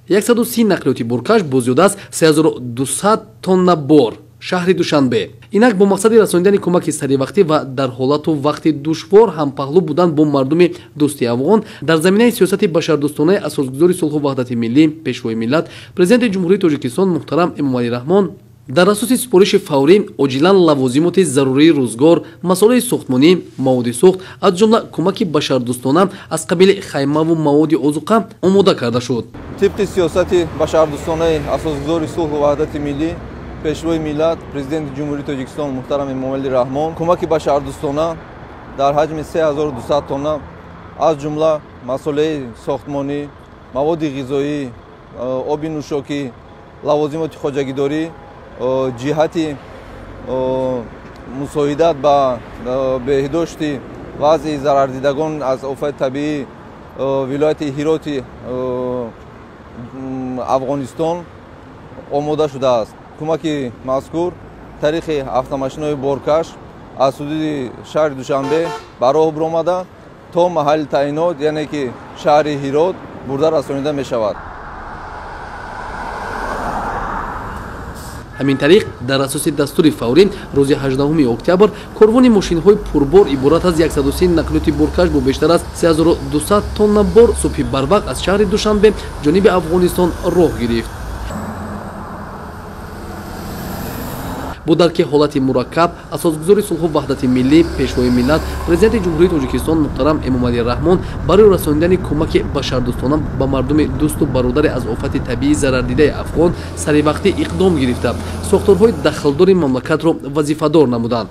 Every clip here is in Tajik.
130 нақлиёти боркаш бо зиёда аз 3200 тонна бор шаҳри Душанбе. Инак бо мақсади расонидани кӯмаки саривақтӣ ва дар ҳолату вақти душвор ҳампаҳлӯ будан бо мардуми дӯсти афғон дар заминаи сиёсати башардӯстонаи асосгузори сулҳу ваҳдати миллӣ, Пешвои миллат, Президенти Ҷумҳурии Тоҷикистон муҳтарам Эмомалӣ Раҳмон дар асоси супориши фаврӣ оҷилан лавозимоти зарурии рӯзгор, масолеҳи сохтмонӣ, маводи сӯхт, аз ҷумла кӯмаки башардӯстона аз қабили хаймаву маводи озуқа омода карда шуд. Тибқи сиёсати башардӯстонаи асосгузори сулҳу ваҳдати миллӣ, Пешвои миллат, Президенти Ҷумҳурии Тоҷикистон муҳтарам Эмомалӣ Раҳмон кӯмаки башардӯстона дар ҳаҷми 3200 тонна, аз ҷумла масолеҳи сохтмонӣ, маводи ғизоӣ, оби нӯшокӣ, лавозимоти хоҷагидорӣ ҷиҳати мусоидат ба беҳдошти вазъи зарардидагон аз офати табиӣ вилояти Ҳироти Афғонистон омода шудааст. Кӯмаки мазкур тариқи автомошинаҳои боркаш аз ҳудуди шаҳри Душанбе ба роҳ биромада то маҳалли таъинот, яъне ки шаҳри Ҳирот бурда расонида мешавад. Ҳамин тариқ дар асоси дастури фаврӣ рӯзи 18 октябр корвони мошинҳои пурбор иборат аз 130 нақлиёти боркаш бо бештар аз 3200 тонна бор субҳи барвақт аз шаҳри Душанбе ҷониби Афғонистон роҳ гирифт. Бо дарки ҳолати мураккаб асосгузори сулҳу ваҳдати миллӣ, Пешвои миллат, Президенти Ҷумҳурии Тоҷикистон муҳтарам Эмомалӣ Раҳмон барои расонидани кӯмаки башардӯстона ба мардуми дӯсту бародаре аз офати табиӣ зарардидаи афғон саривақтӣ иқдом гирифта сохторҳои дахлдори мамлакатро вазифадор намуданд.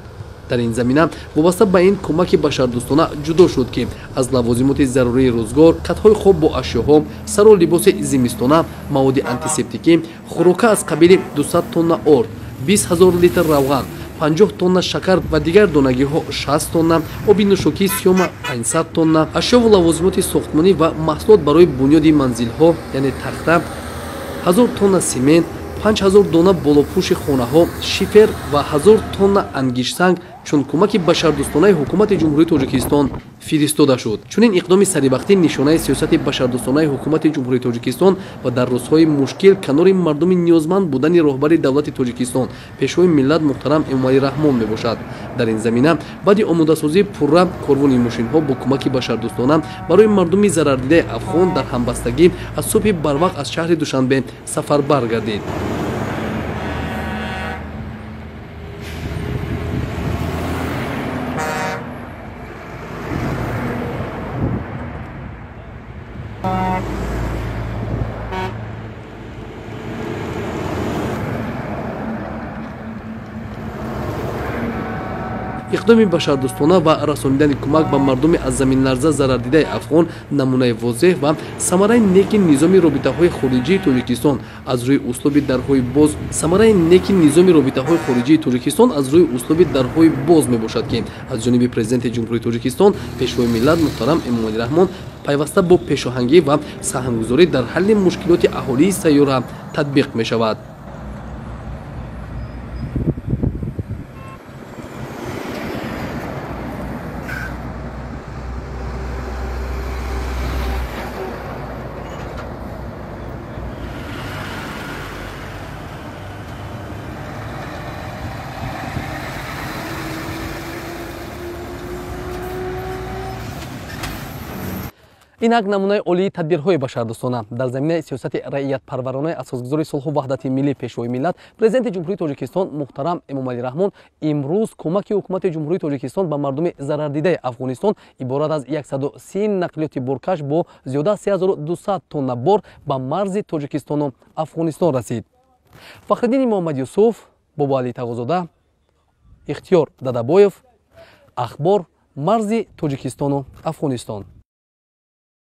Дар ин замина вобаста ба ин кӯмаки башардӯстона ҷудо шуд, ки аз лавозимоти зарурии рӯзгор, катҳои хоб бо ашёҳо, сару либоси зимистона, маводи антисептикӣ, хӯрока аз қабили 200 тонна орд, 20 000 литр равған, 50 тонна шакар ва дигар донагиҳо 60 тонна, оби нӯшокии сиёма 500 тонна, ашёву лавозимоти сохтмонӣ ва маҳсулот барои бунёди манзилҳо, яъне тахта, 1000 тонна симент, 5000 дона болопӯши хонаҳо, шифер ва 1000 тонна ангиштсанг чун кӯмаки башардӯстонаи ҳукумати Ҷумҳурии Тоҷикистон фиристода шуд. Чунин иқдоми саривақтӣ нишонаи сиёсати башардӯстонаи ҳукумати Ҷумҳурии Тоҷикистон ва дар рӯзҳои мушкил канори мардуми ниёзманд будани роҳбари давлати Тоҷикистон, Пешвои миллат муҳтарам Эмомалӣ Раҳмон мебошад. Дар ин замина баъди омодасозии пурра корвони мошинҳо бо кӯмаки башардӯстона барои мардуми зарардидаи афғон дар ҳамбастагӣ аз субҳи барвақт аз шаҳри Душанбе сафарбар гардид. Иқдоми башардӯстона ва расонидани кӯмак ба мардуми аз заминларза зарардидаи афғон намунаи возеҳ ва самараи неки низоми робитаҳои хориҷии Тоҷикистон аз рӯи услуби дарҳои боз самараи неки низоми робитаҳои хориҷии Тоҷикистон аз рӯи услуби дарҳои боз мебошад, ки аз ҷониби Президенти Ҷумҳурии Тоҷикистон, Пешвои миллат муҳтарам Эмомалӣ Раҳмон пайваста бо пешоҳангӣ ва саҳмгузорӣ дар ҳалли мушкилоти аҳолии сайёра татбиқ мешавад. Инак намунаи олии тадбирҳои башардӯстона дар заминаи сиёсати раиятпарваронаи асосгузори сулҳу ваҳдати миллӣ, Пешвои миллат, Президенти Ҷумҳурии Тоҷикистон муҳтарам Эмомалӣ Раҳмон имрӯз кӯмаки ҳукумати Ҷумҳурии Тоҷикистон ба мардуми зарардидаи Афғонистон иборат аз 130 нақлиёти боркаш бо зиёда аз 3200 тонна бор ба марзи Тоҷикистону Афғонистон расид. Фахриддини Муҳаммадюсуф, Бобоалӣ Тағозода, Ихтиёр Дадабоев, Ахбор, марзи Тоҷикистону Афғонистон.